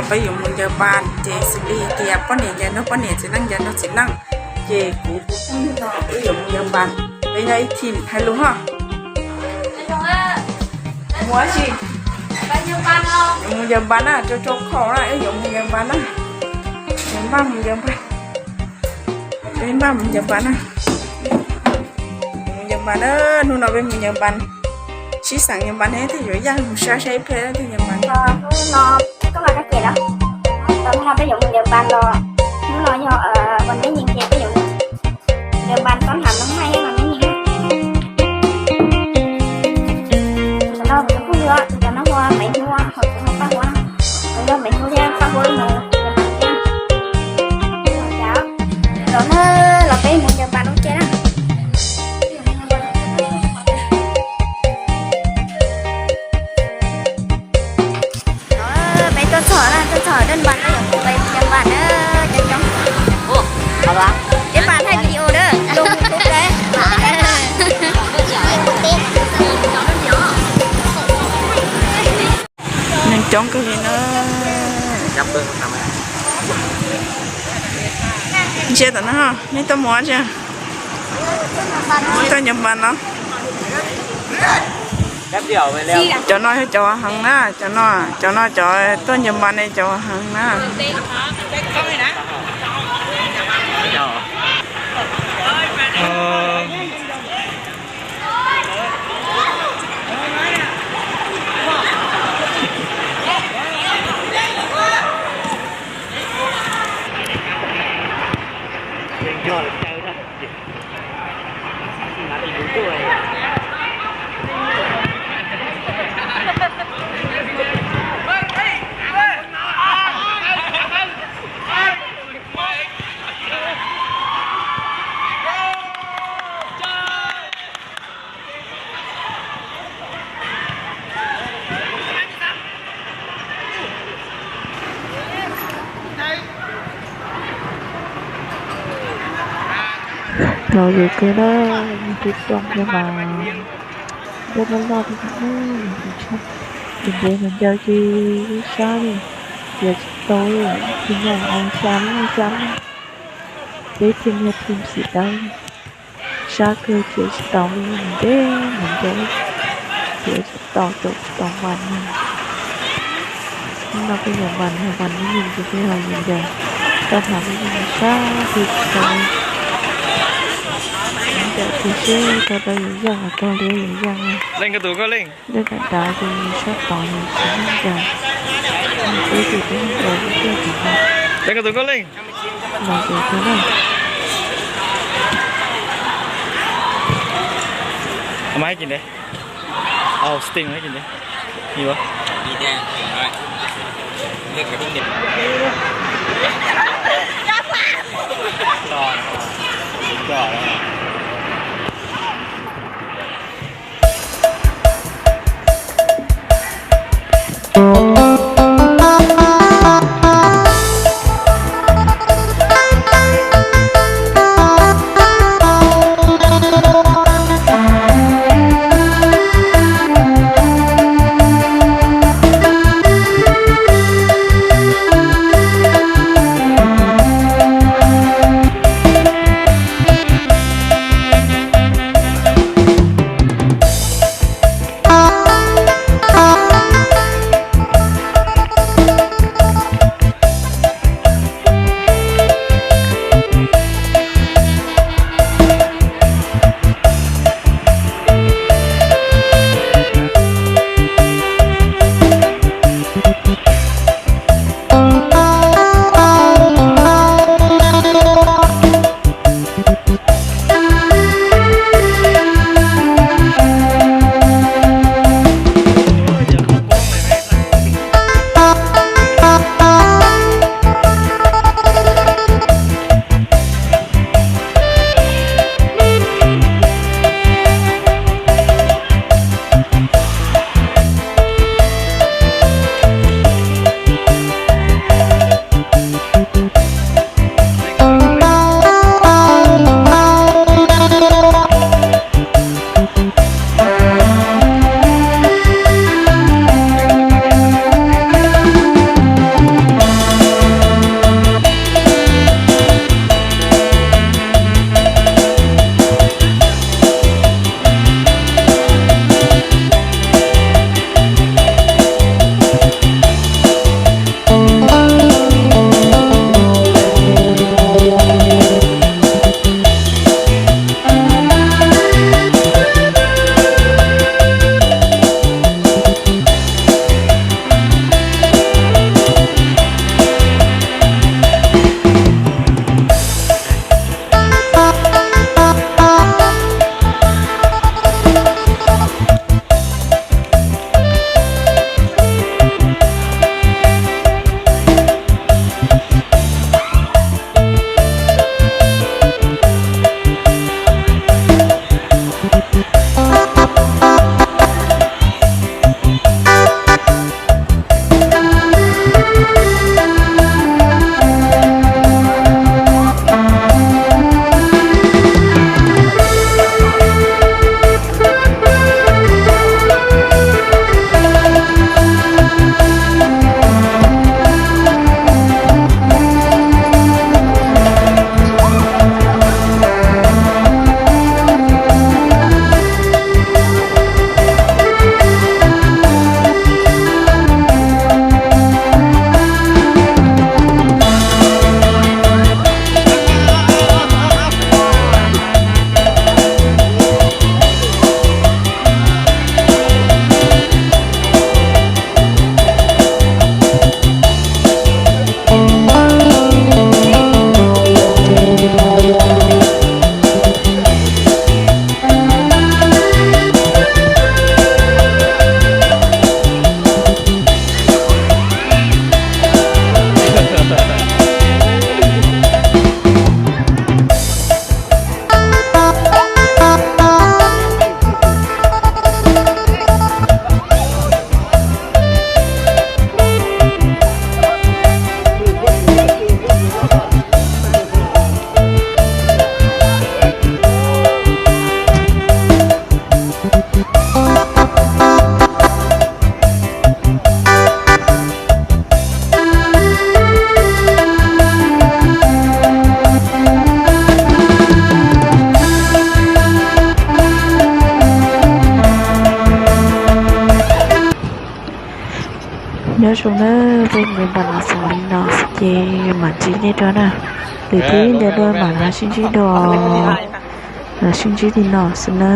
Peb yuav mus Yawg Npas ces xws li tias poj niam ncaws nrog poj niam, txiv neej ncaws nrog txiv neej, ces kuv tus phooj ywg no wb yuav mus Yawg Npas, peb nyob ib thim hais lus ho. Mus ua si? Yuav mus Yawg Npas na, rau rau khaum na, wb yuav mus Yawg Npas na. Yawg Npas mus Yawg Npas, peb Npas mus Yawg Npas na. Mus Yawg Npas na, hnub no peb mus Yawg Npas, sib xeem Yawg Npas ne, tej yuav yaj mus sab sab ib pliag tej Yawg Npas. Hnub no koj mas koj ces los, hnub no peb yuav mus Yawg Npas los, hnub no yog ua neb yees ces peb yuav mus Yawg Npas tob hnav noob maij los neb yees. Tus no kuv tus phooj ywg, tus no hu ua Maiv Hnub, ho kuv hu ua Paj Huab, kuv yog Maiv Hnub thiab Paj Huab ib mus Yawg Npas thiab. Los na, los peb mus Yawg Npas lub caij na. Peb tuaj txog na, tuaj txog Dej Npas, peb yuav mus Yawg Npas na, coob coob. Ib pas thaij video na, lub YouTube na. Neeg coob kawg li na. Ntsia tom no, nej tuaj mus tsi? Tuaj Yawg Npas no. Cov no yog cov heev na, cov no, cov no cov tuaj Yawg Npas ne cov heev na. Los yus kawg na, yus twb tau thiab mas, dej loj loj thiab, tus ntev mus ncaws ces sab li, khiav tsis tau li, tus no xya lub xya lub, peb thiaj niag thim xim dawb, sab kawg khiav tsis tau li, ntev mus ncaws khiav tsis tau, caum tsis tau npas li. Hnub no peb yuav npas, npas neb yees ces peb ho yuav ncaws, tau hnav neb yees sab kawg tsis tau li. Ncaws kiag seb koj tau yuav yeej los koj li yuav yeej. Leej koj tus koj leej. Dej dav dav ces sab tod nws tsis yeej ncaws, peb ces peb yeej ncaws ib pliag tim no. Leej koj tus koj leej. Los ces kawg na. Mas hais kis ntev. Au, sting hais kis ntev. Yuav. Zoo na, peb npam los xaus li no xwb ces mam ntsib nej dua na. Lwm tib ntawd dua mam los sib ntsib dua, los sib ntsib li no xwb na.